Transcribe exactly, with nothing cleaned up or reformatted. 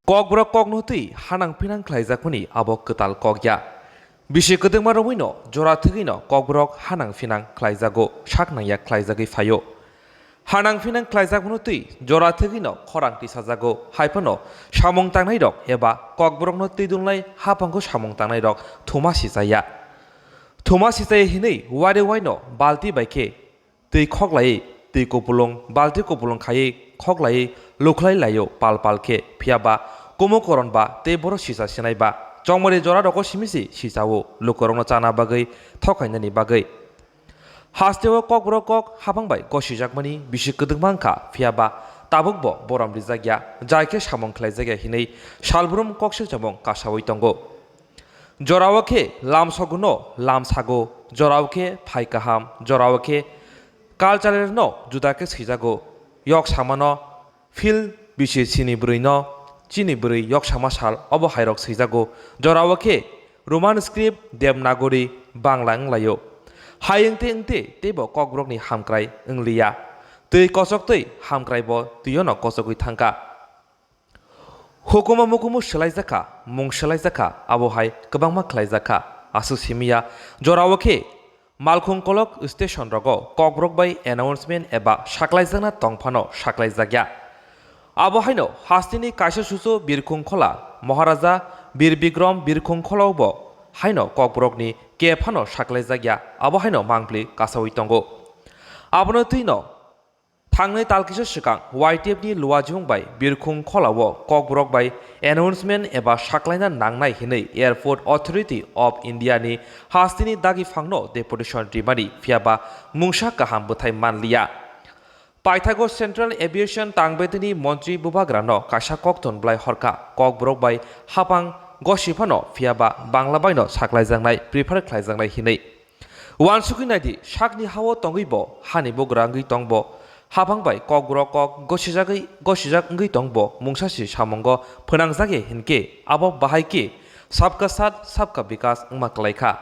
Kokborok kokno twi hanang phinang khlaijakmani abo kwtal kok ya. Bisi kwdwkma romwino jora thwgwino kokborok hanang phinang khlaijago, sak nangya khlaijagwi phaio. Hanang phinang khlaijakmano twi jora thwgwino khorang tisajago, hai phano samung tangnairok eba kokborokno twi dulnai haphango samung tangnairok thuma sichaya. Thuma sichaya hinwi wari waino balti bai khe twi khoklaiwi, twi kupulung, balti kupulung khaiwi khoklaiwi lukhlai laio pal pal khe, phiyaba kumu koron ba tei boro sisa sinai ba chongmani jora rogo simi si sisao lukurokno chana bagwi, thokainani bagwi. Hasteo kokborok kok haphang bai gosijakmani bisi kwdwkma wngkha, phiyaba tabukbo borom rijakya, jai khe samung khlaijakya hinwi salbrum kok swijamung kasawi tongo. Jorao khe lamsogono lamsago, jorao khe phai kaham, jorao khe cultural no juda khe swijago. Yok samano phil bisi chini bwrwi no, chini bwrwi yok sama sal, obo hairok swijago. Jorao khe Roman script, Devanagari, Bangla wnglaio. Hai wngte wngte teibo kokborokni hamkrai wngliya. Twi kochok twi hamkrai bo twiono kochogwi thangkha. Hukumu mukumu swlaijakha, mung swlaijakha, abo hai kwbangma khlaijakha. Aswk simiya, jorao khe malkhung kolok station rogo kokborok bai announcement eba saklaijakna tongphano saklaijakya. Abo haino hasteni kaisa susu Birkhung Khola, Maharaja Bir Bikram Birkhung Kholao bo haino kokborokni kephano saklaijakya, abo haino mangpli kasawi tongo. Abono twino thangnai tal kisa swkang Y T F ni Luajimung bai Birkhung Kholao kokborok bai announcement eba saklaina nangnai hinwi Airport Authority of India ni hasteni dagi phangno deputation rimani, phiyaba mungsa kaham bwthai manliya. Paithago Central Aviation tangbedini montri bubagrano kaisa kokthon bwlai horkha, kokborok bai hapang gosi phano, phiyaba Bangla baino saklaijaknai, prefer khlaijaknai hinwi. Uansukwi naidi, sakni hao tongwi bo, hani bugra wngwi tong bo, hapang bai kokborok kok gosijagwi, gosijak wngwi tong bo, mungsa si samungo phwnangjakya hinkhe, abo bahai khe sabka saath, sabka bikas wngma kwlaikha.